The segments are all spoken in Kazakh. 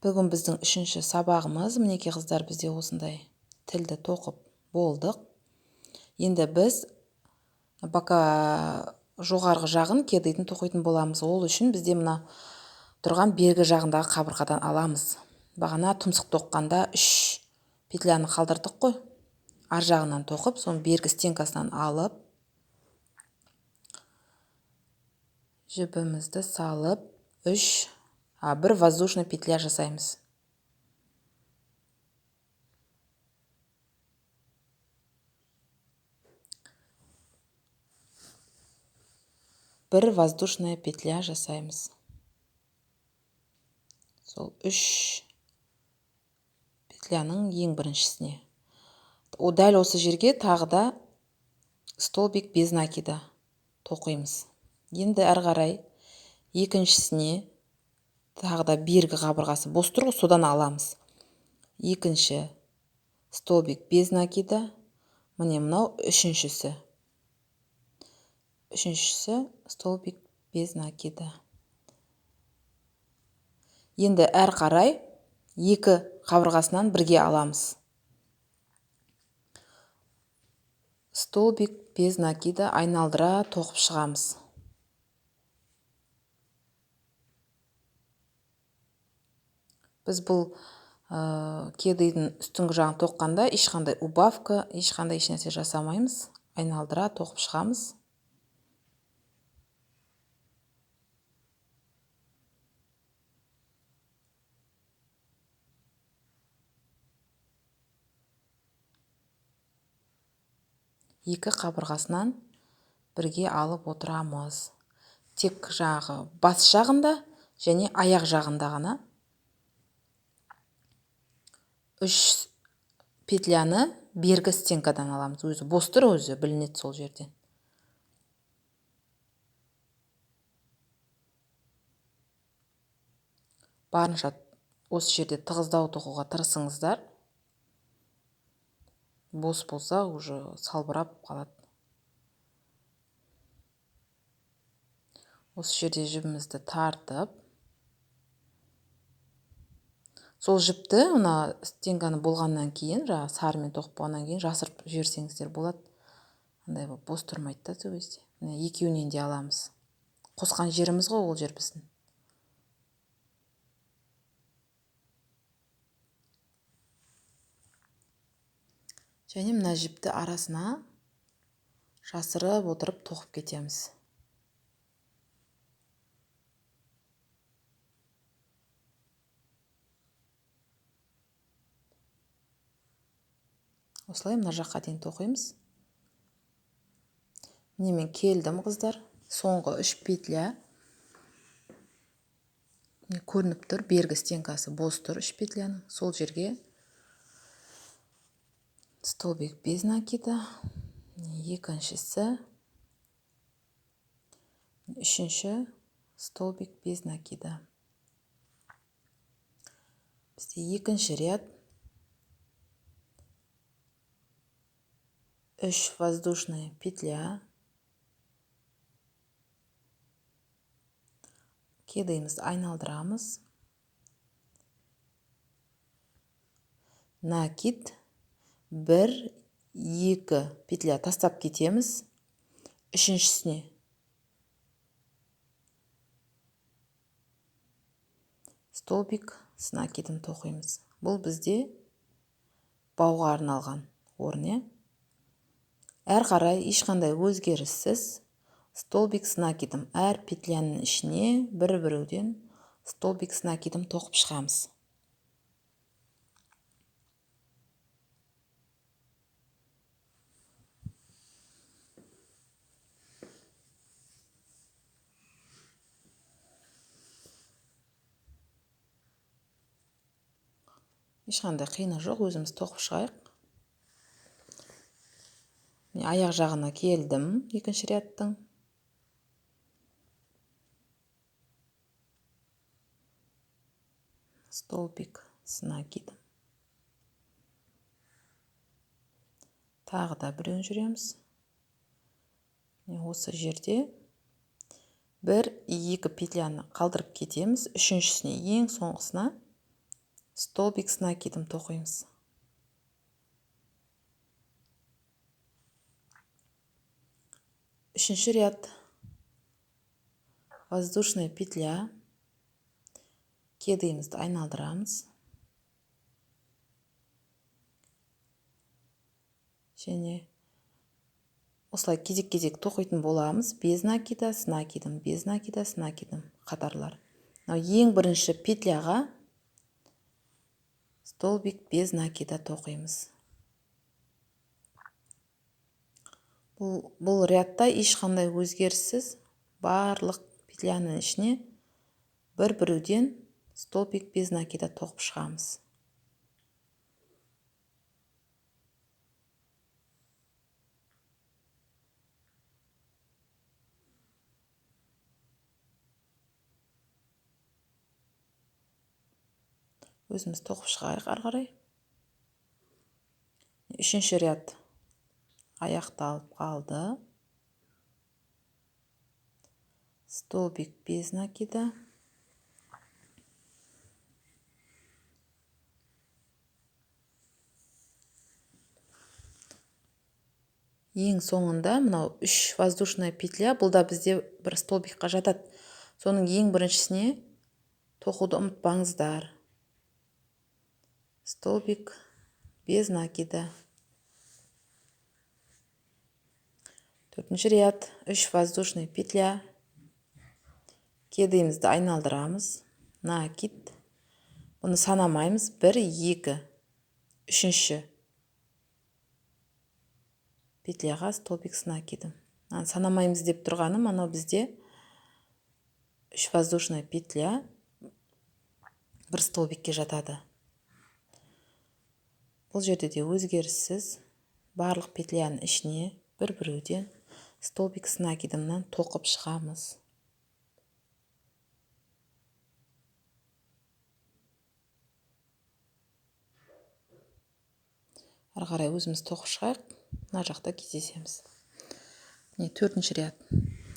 Бүгін біздің үшінші сабағымыз. Мінекей қыздар, бізде осындай тілді тоқып болдық. Енді біз пока жоғарғы жағын кедейдің тоқитын боламыз. Ол үшін бізде мына тұрған бергі жағындағы қабырғадан аламыз. Бағана тұмсық тоққанда 3 петляны қалдырдық қой. Ар жағынан тоқып, соның бергі стенкасынан алып, жібімізді салып, 1 воздушный петля жасаймыз. Бір воздушная петля жасаймыз. Сол 3 петляның ең біріншісіне. О, дәл осы жерге тағы да столбик без накида тоқимыз. Енді әрі қарай екіншісіне тағы да бергі қабырғасы бос тұр ғой, содан аламыз. Екінші столбик без накида, міне мынау үшіншісі. Үшіншісі столбик без накида. Енді әрі қарай екі қабырғасынан бірге аламыз. Столбик без накида айналдыра тоқып шығамыз. Біз бұл кедейдің үстіңгі жағын тоққанда ешқандай убавка, ешқандай ешнәрсе жасамаймыз. Айналдыра тоқып шығамыз. Екі қабырғасынан бірге алып отырамыз. Тек жағы бас жағында және аяқ жағында ғана 3 петляны бергі стенкадан аламыз. Өзі бос тұр, өзі білінеді сол жерден. Барынша осы жерде тығыздау тоқуға тырысыңыздар. Бос болса, уже салбырап қалады. Осы жерде жібімізді тартып, сол жіпті мына стенканы болғаннан кейін, жаңа сарымен тоқып болғаннан кейін жасырып жіберсеңіздер болады. Андай болып бос тұрмайды да сол кезде. Міне екеуінен де аламыз. Қосқан жеріміз ғой ол жер біздің. Және мына жіпті арасына жасырып отырып тоқып кетеміз. Осылай мына жаққа дейін тоқимыз. Міне мен келдім, қыздар. Соңғы 3 петля. Міне көрініп тұр, бергі стенкасы бос тұр 3 петляның. Сол жерге столбик без накида, екіншісі, үшінші столбик без накида. Бізде екінші ряд 3 воздушная петля. Кедейімізді айналдырамыз. Накид 1, 2 петля тастап кетеміз. Үшіншісіне столбик с накидом тоқимыз. Бұл бізде бауға арналған орын, иә? Әрі қарай ешқандай өзгеріссіз столбик с накидом әр петляның ішіне бір-біреуден столбик с накидом тоқып шығамыз. Ешқандай қиыны жоқ, өзіміз тоқып шығайық. Міне аяқ жағына келдім екінші рядтың. Столбик с накидом. Тағы да біреуін жүреміз. Міне осы жерде 1-2 петляны қалдырып кетеміз. Үшіншісіне, ең соңғысына Столбик с накидом тоқимыз. Үшінші ряд воздушная петля, кедейімізді айналдырамыз. Және осылай кезек-кезек тоқитын боламыз. Без накида, с накидом, без накида, с накидом қатарлар. Мынау ең бірінші петляға столбик без накида тоқимыз. Бұл рядта ешқандай өзгеріссіз барлық петляның ішіне бір-біреуден столбик без накида тоқып шығамыз. Өзіміз тоқып шығайық ары қарай. Үшінші ряд аяқталып қалды. Столбик без накида. Ең соңында мынау 3 воздушная петля, бұл да бізде бір столбикқа жатады. Соның ең біріншісіне тоқуды ұмытпаңыздар. Столбик без накида. Төртінші ряд 3 воздушная петля. Кедейімізді айналдырамыз. Накид. Бұны санамаймыз. 1, 2, үшінші петляға столбик с накидом. Мынаны санамаймыз деп тұрғаным, анау бізде 3 воздушная петля бір столбикке жатады. Бұл жерде де өзгеріссіз барлық петляның ішіне бір-біреуден столбик с накидомнан тоқып шығамыз. Ары қарай өзіміз тоқып шығайық, мына жақта кездесеміз. Міне төртінші ряд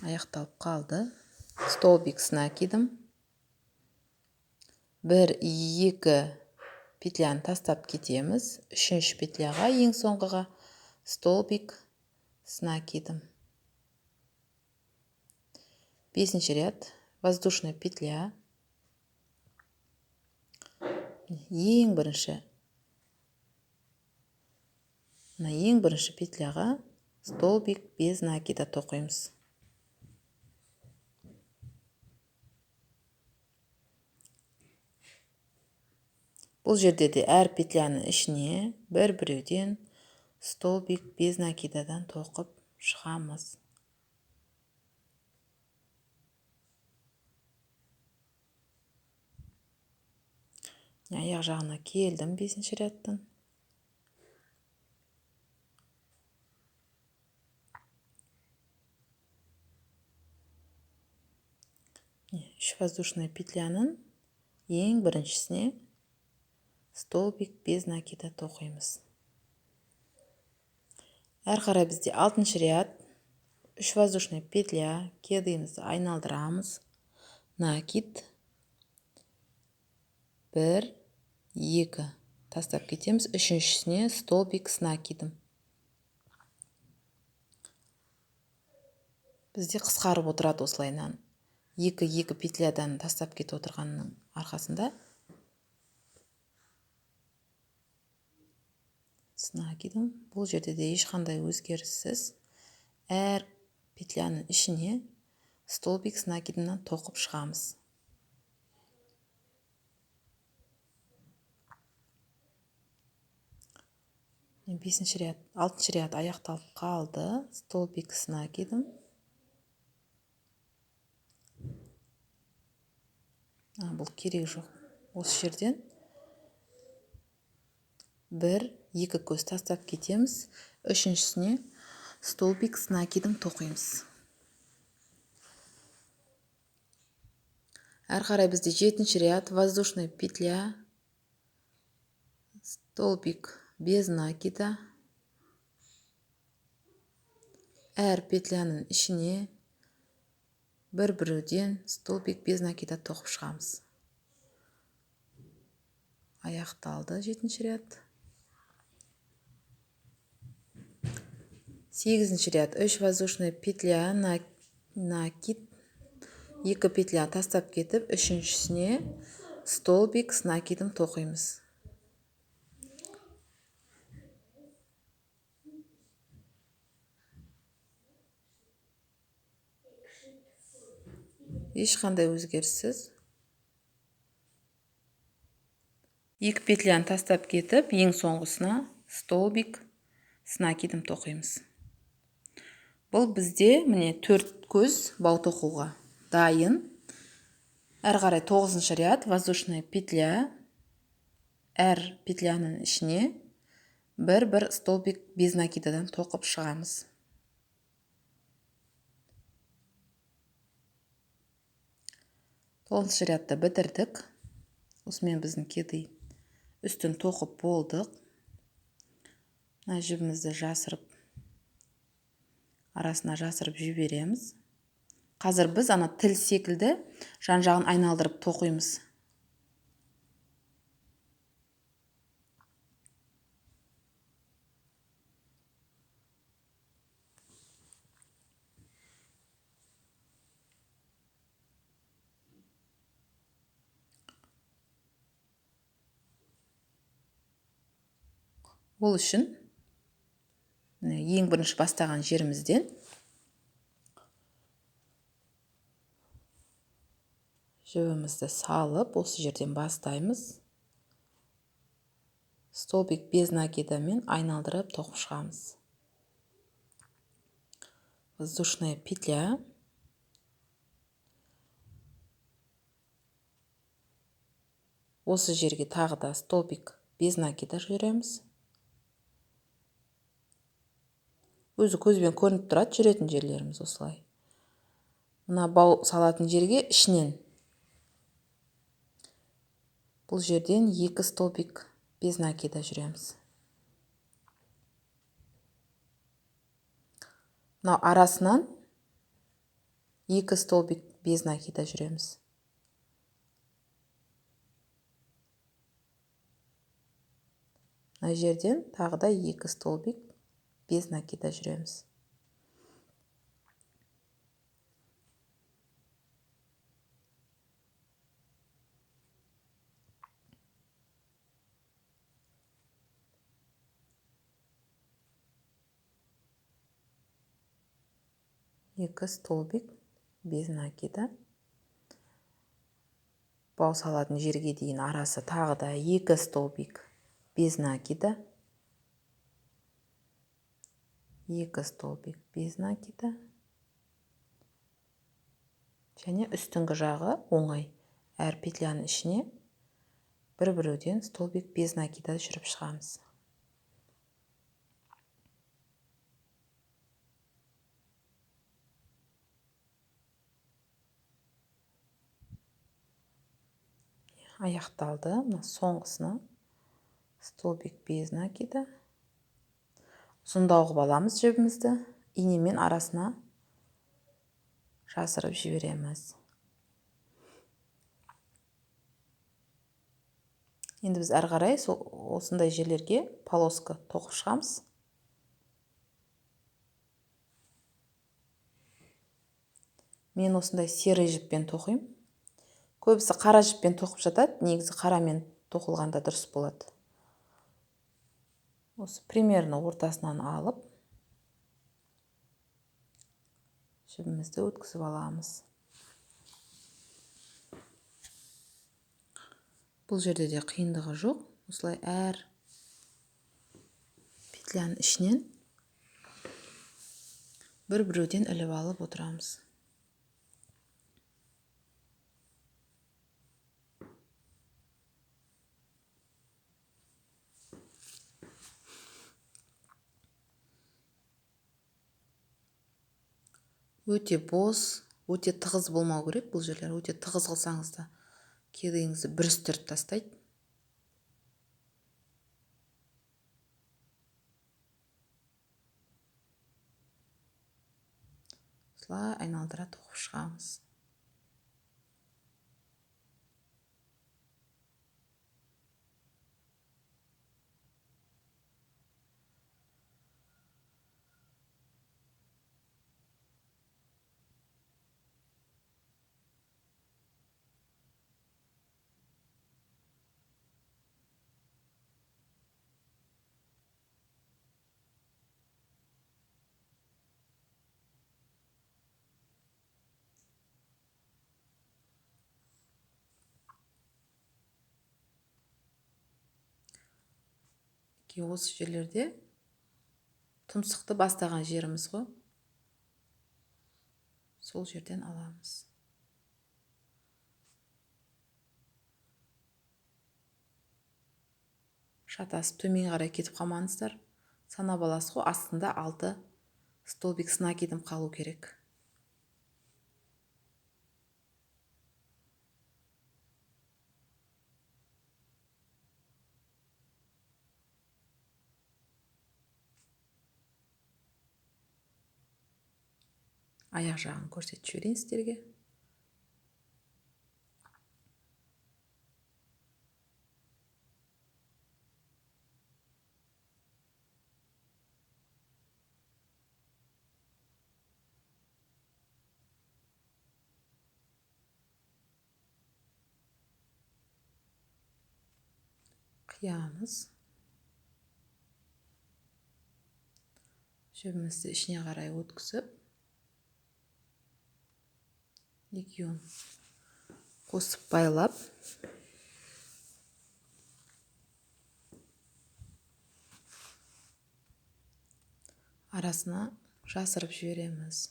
аяқталып қалды. Столбик с накидом. 1, 2 петляны тастап кетеміз. Үшінші петляға, ең соңғыға столбик с накидом. Бесінші ряд воздушная петля. Ең бірінші, мына ең бірінші петляға столбик без накида тоқимыз. Бұл жерде де әр петляның ішіне бір-біреуден столбик без накидадан тоқып шығамыз. Аяқ жағына келдім бесінші рядтан. 3 воздушная петляның ең біріншісіне столбик без накида тоқимыз. Әрі қарай бізде алтыншы ряд 3 воздушная петля, кедейімізді айналдырамыз. Накид 1, 2 тастап кетеміз. Үшіншісіне столбик с накидом. Бізде қысқарып отырады осылайынан. 2-2 петлядан тастап кетіп отырғанның арқасында с накидом. Бұл жерде де ешқандай өзгеріссіз әр петляның ішіне столбик с накидомнан тоқып шығамыз. Бесінші ряд, алтыншы ряд аяқталып қалды. Столбик с накидом. Бұл керек жоқ. Осы жерден 1, 2 көз тастап кетеміз. Үшіншісіне столбик с накидом тоқимыз. Әрі қарай бізде жетінші ряд воздушная петля, столбик без накида. Әр петляның ішіне бір-біреуден столбик без накида тоқып шығамыз. Аяқталды 7-ші ряд. 8-ші ряд. 3 воздушная петля накид, 2 петля тастап кетіп, үшіншісіне столбик с накидом тоқимыз. Ешқандай өзгеріссіз. 2 петляны тастап кетіп, ең соңғысына столбик с накидом тоқимыз. Бұл бізде міне 4 көз бау тоқуға дайын. Әрі қарай 9-шы ряд воздушная петля. Әр петляның ішіне бір-бір столбик без накидадан тоқып шығамыз. 9-шы рядты бітірдік. Осымен біздің кеды үстін тоқып болдық. Мына жібімізді жасырып, арасына жасырып жібереміз. Қазір біз ана тіл секілді жан-жағын айналдырып тоқимыз. Ол үшін ең бірінші бастаған жерімізден жібімізді салып, осы жерден бастаймыз. Столбик без накидамен айналдырып тоқып шығамыз. Воздушная петля. Осы жерге тағы да столбик без накида жүреміз. Өзі көзбен көрініп тұрады жүретін жерлеріміз осылай. Мына бау салатын жерге ішінен. Бұл жерден 2 столбик без накида жүреміз. Мынау арасынан 2 столбик без накида жүреміз. Мына жерден тағы да 2 столбик без накида жүреміз. Екі столбик без накида. Бау салатын жерге дейін арасы тағы да 2 столбик без накида. 2 столбик без накида. Және үстіңгі жағы оңай. Әр петляның ішіне бір-біреуден столбик без накида жүріп шығамыз. Аяқталды. Мына соңғысына столбик без накида. Ұзындау қылып аламыз жібімізді, инемен арасына жасырып жібереміз. Енді біз әрі қарай сол осындай жерлерге полоска тоқып шығамыз. Мен осындай серый жіппен тоқимын. Көбісі қара жіппен тоқып жатады, негізі қарамен тоқылғанда дұрыс болады. Осы примерно ортасынан алып, жібімізді өткізіп аламыз. Бұл жерде де қиындығы жоқ. Осылай әр петляның ішінен бір-біреуден іліп алып отырамыз. Өте бос, өте тығыз болмау керек бұл жерлер. Өте тығыз қылсаңыз да кедейіңізді бүрістіріп тастайды. Осылай айналдыра тоқып шығамыз. Осы жерлерде тұмсықты бастаған жеріміз ғой. Сол жерден аламыз. Шатасып төмен қарай кетіп қалмаңыздар. Санап аласыз ғой, астында 6 столбик с накидом қалу керек. Аяқ жағын көрсетіп жіберейін сіздерге. Қиямыз. Жібімізді ішіне қарай өткізіп, екеуін қосып байлап, арасына жасырып жібереміз.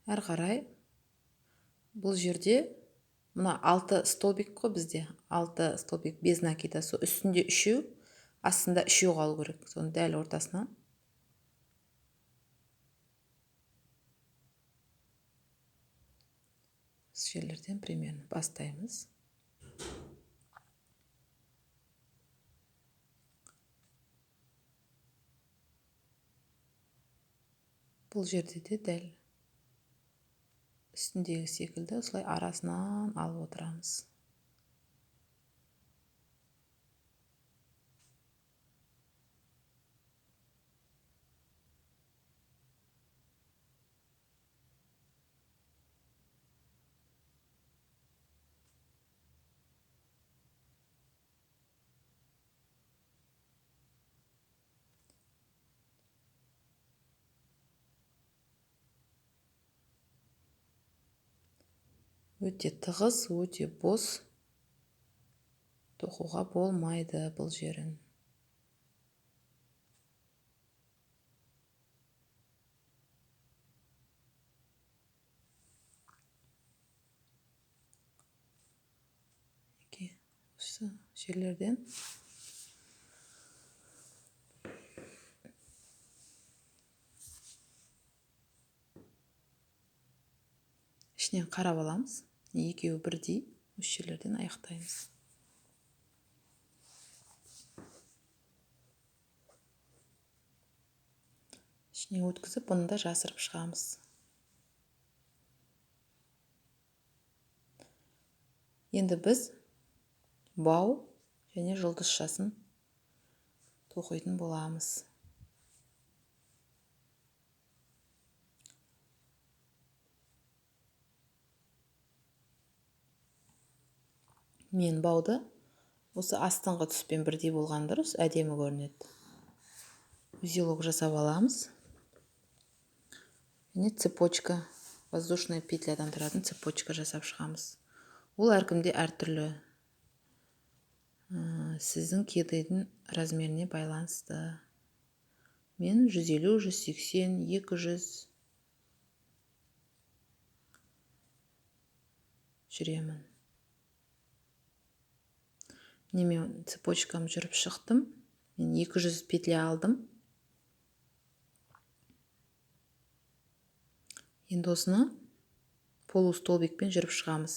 Әрі қарай бұл жерде мына 6 столбик қой бізде, 6 столбик без накида, сол үстінде 3, астында 3 қалу керек. Соның дәл ортасына осы жерлерден примерно бастаймыз. Бұл жерде де дәл үстіндегі секілді осылай арасынан алып отырамыз. Өте тығыз, өте бос тоқуға болмайды бұл жерін. Осы жерлерден ішінен қарап аламыз. Екеуі бірдей, осы жерлерден аяқтаймыз. Ішіне өткізіп, бұны да жасырып шығамыз. Енді біз бау және жұлдызшасын тоқитын боламыз. Мен бауды осы астыңғы түспен бірдей болған дұрыс, әдемі көрінеді. Узелок жасап аламыз. Және цепочка, воздушная петлядан тұратын цепочка жасап шығамыз. Ол әркімде әртүрлі. Сіздің кедейдің размеріне байланысты. Мен 150, 180, 200 жүремін. Мен цепочкам жүріп шықтым. Мен 200 петля алдым. Енді осыны полустолбикпен жүріп шығамыз.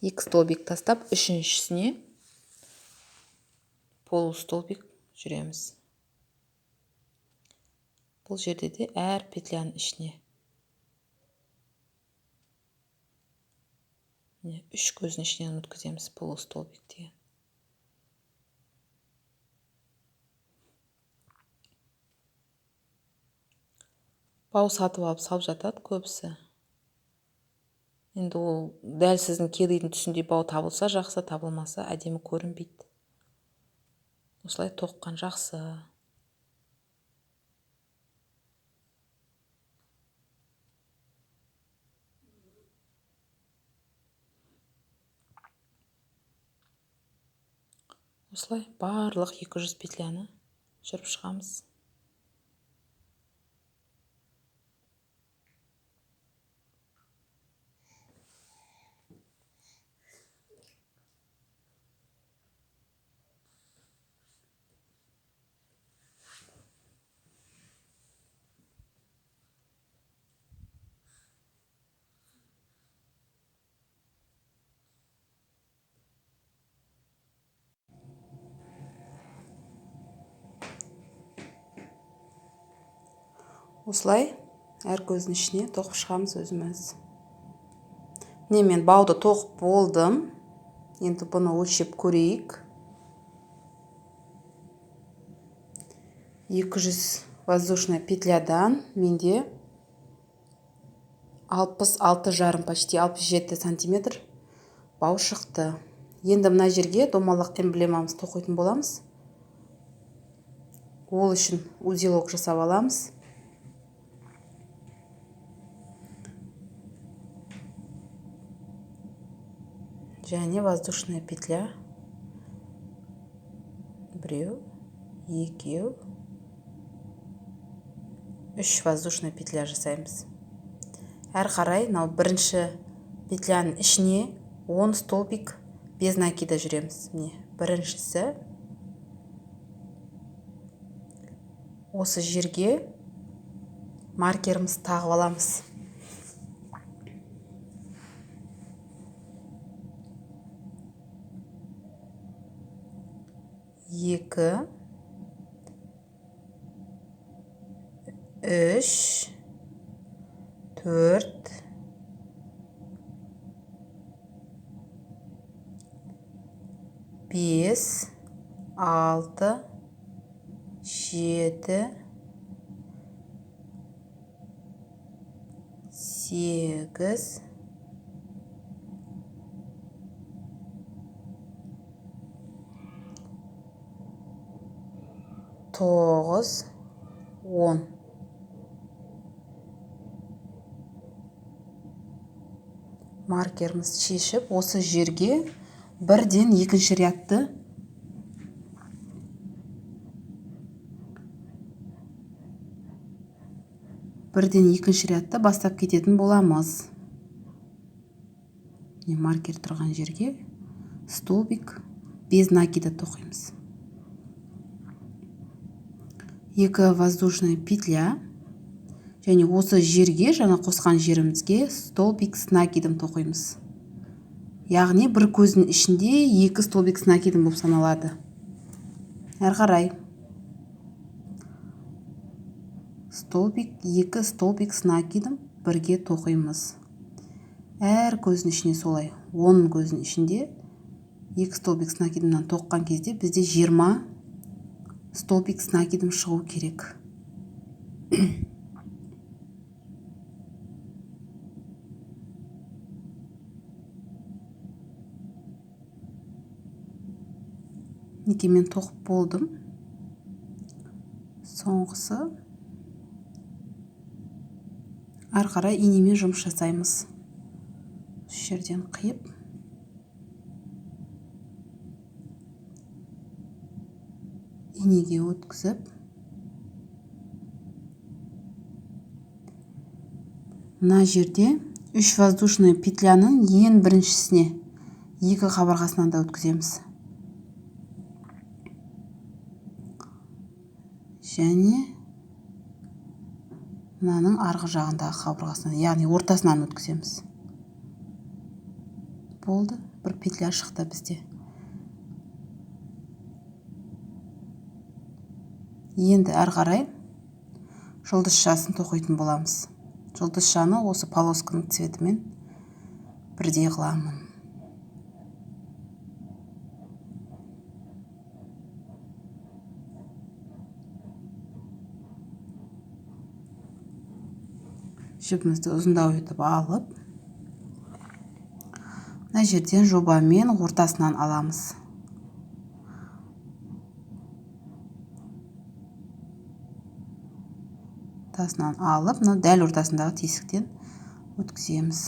Екі столбик тастап, үшіншісіне полустолбик жүреміз. Бұл жерде де әр петляның ішіне үш көздің ішінен өткіземіз полустолбик деген. Бау сатып алып салып жатады көбісі. Енді ол дәл сіздің кедейдің түсіндей бау табылса жақсы, табылмаса әдемі көрінбейді. Осылай тоққан жақсы. Осылай барлық 200 петляны жүріп шығамыз. Осылай әр көздің ішіне тоқып шығамыз өзіміз. Міне мен бауды тоқып болдым. Енді бұны өлшеп көрейік. 200 воздушная петлядан менде 66,5, почти 67 сантиметр бау шықты. Енді мына жерге домалақ эмблемамыз тоқитын боламыз. Ол үшін узелок жасап аламыз. Және воздушная петля біреу, екеу, үш воздушная петля жасаймыз. Әрі қарай мынау бірінші петляның ішіне 10 столбик без накида жүреміз. Міне біріншісі. Осы жерге маркерімізді тағып аламыз. Екі, үш, төрт, бес, алты, жеті, сегіз, 9, 10. Маркерімізді шешіп, осы жерге бірден екінші рядты бастап кететін боламыз. Міне маркер тұрған жерге столбик без накида тоқимыз. 2 воздушная петля және осы жерге жаңа қосқан жерімізге столбик с накидом тоқимыз. Яғни бір көздің ішінде 2 столбик с накидом болып саналады. Әрі қарай столбик, 2 столбик с накидом бірге тоқимыз. Әр көздің ішіне солай 10 көздің ішінде 2 столбик с накидомнан тоққан кезде бізде 20 столбик с накидом шығу керек. Мінекей мен тоқып болдым. Соңғысы. Ары қарай инемен жұмыс жасаймыз. Осы жерден қиып инеге өткізіп мына жерде 3 воздушный петляның ең біріншісіне 2 қабырғасынан да өткіземіз. Және мынаның арғы жағындағы қабырғасынан, яғни ортасынан өткіземіз. Болды, бір петля шықты бізде. Енді әрі қарай жұлдызшасын тоқитын боламыз. Жұлдызшаны осы полосканың цветімен бірдей қыламын. Жібімізді ұзындау етіп алып, Мына жерден жобамен ортасынан аламыз. Ортасынан алып, мына дәл ортасындағы тесіктен өткіземіз.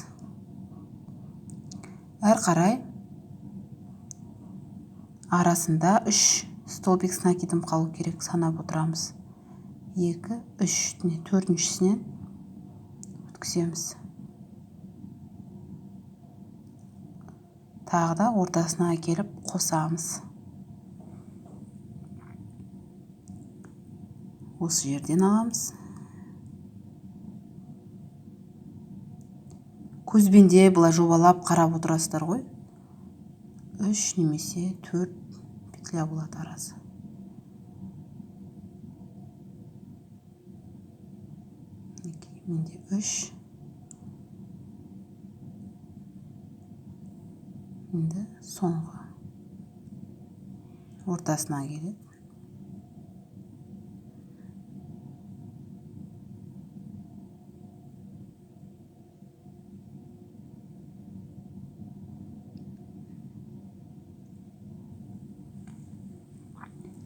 Әрі қарай арасында 3 столбик с накидом қалу керек, санап отырамыз. 2, 3, міне төртіншісінен өткіземіз. Тағы да ортасына әкеліп қосамыз. Осы жерден аламыз. Көзбен де былай жобалап қарап отырасыздар ғой. 3 немесе 4 петля болады арасы. Мінекей, менде 3. Енді соңғы ортасына келеді.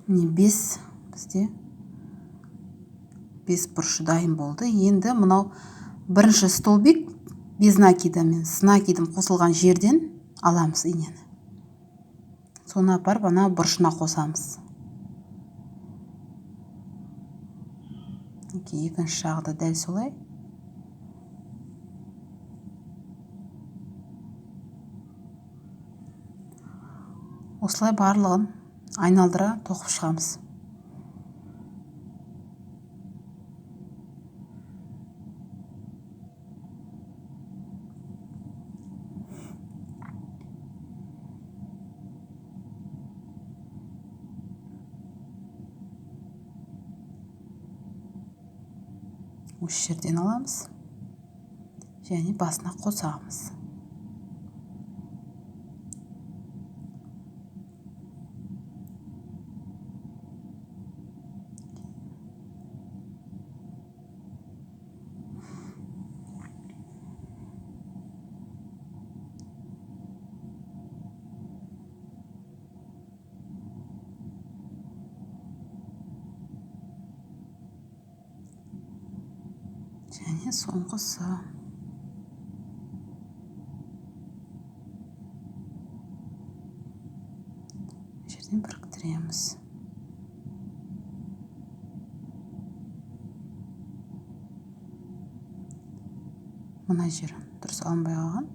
Міне 5 бізде 5 бұрышы дайын болды. Енді мынау бірінші столбик без накида мен с накидом қосылған жерден аламыз инені. Соны апарып ана бұрышына қосамыз. Мінекей, екінші жағы да дәл солай. Осылай барлығын айналдыра тоқып шығамыз. Осы жерден аламыз және басына қосамыз. Және соңғысы. Жерден біріктіреміз. Мына жері дұрыс алынбай қалған.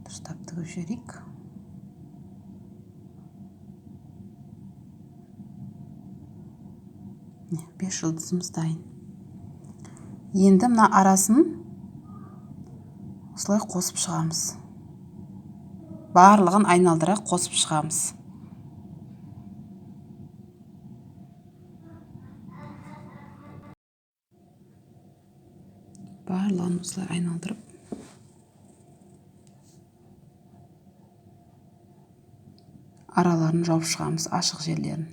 Дұрыстап тігіп жіберейік. Міне, 5 жұлдызымыз дайын. Енді мына арасын осылай қосып шығамыз. Барлығын айналдыра қосып шығамыз. Барлығын осылай айналдырып араларын жауып шығамыз, ашық жерлерін.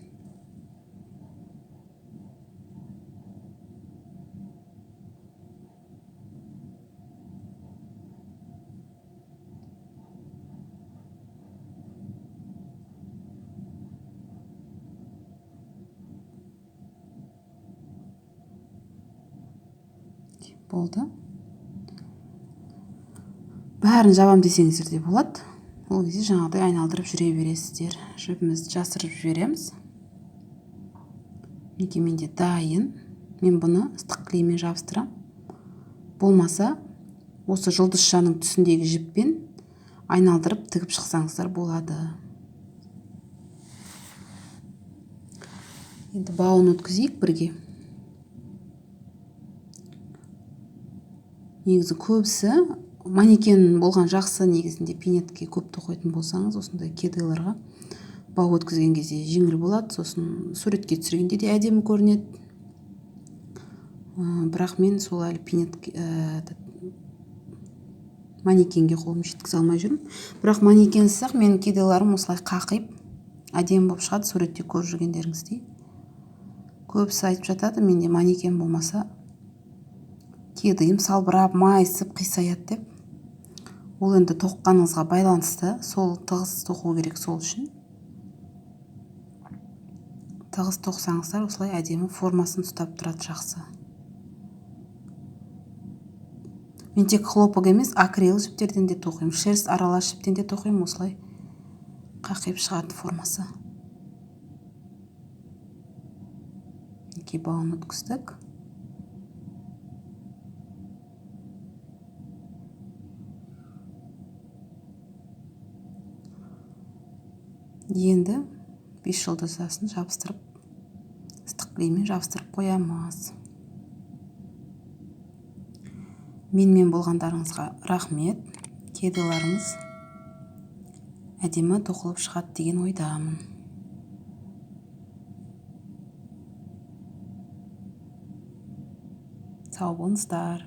Болды. Бәрін жабам десеңіздер де болады. Ол кезде жаңағыдай айналдырып жүре бересіздер. Жібімізді жасырып жібереміз. Мінекей менде дайын. Мен бұны ыстық клеймен жабыстырам. Болмаса, осы жұлдызшаның түсіндегі жіппен айналдырып тігіп шықсаңыздар болады. Енді бауын өткізейік бірге. Негізі көбісі манекен болған жақсы, негізінде пинетке көп тоқитын болсаңыз, осындай кедейларға бау өткізген кезде жеңіл болады, сосын суретке түсіргенде де әдемі көрінеді. Бірақ мен сол әлі манекенге қолым жеткізе алмай жүрмін. Бірақ манекенсіз-ақ менің кедейларым осылай қақиып әдемі болып шығады, суретте көріп жүргендеріңіздей. Көбісі айтып жатады, менде манекен болмаса кедейім салбырап, майысып, қисаяды деп. Ол енді тоққаныңызға байланысты, сол тығыз тоқу керек сол үшін. Тығыз тоқсаңыздар осылай әдемі формасын ұстап тұрады жақсы. Мен тек хлопок емес, акрил жіптерден де тоқимын, шерсть аралас жіптен де тоқимын, осылай қақиып шығады формасы. Мінекей бауын өткіздік. Енді 5 жұлдызшасын жабыстырып, ыстық клеймен жабыстырып қоямыз. Менімен болғандарыңызға рахмет. Кедаларыңыз әдемі тоқылып шығады деген ойдамын. Сау болыңыздар.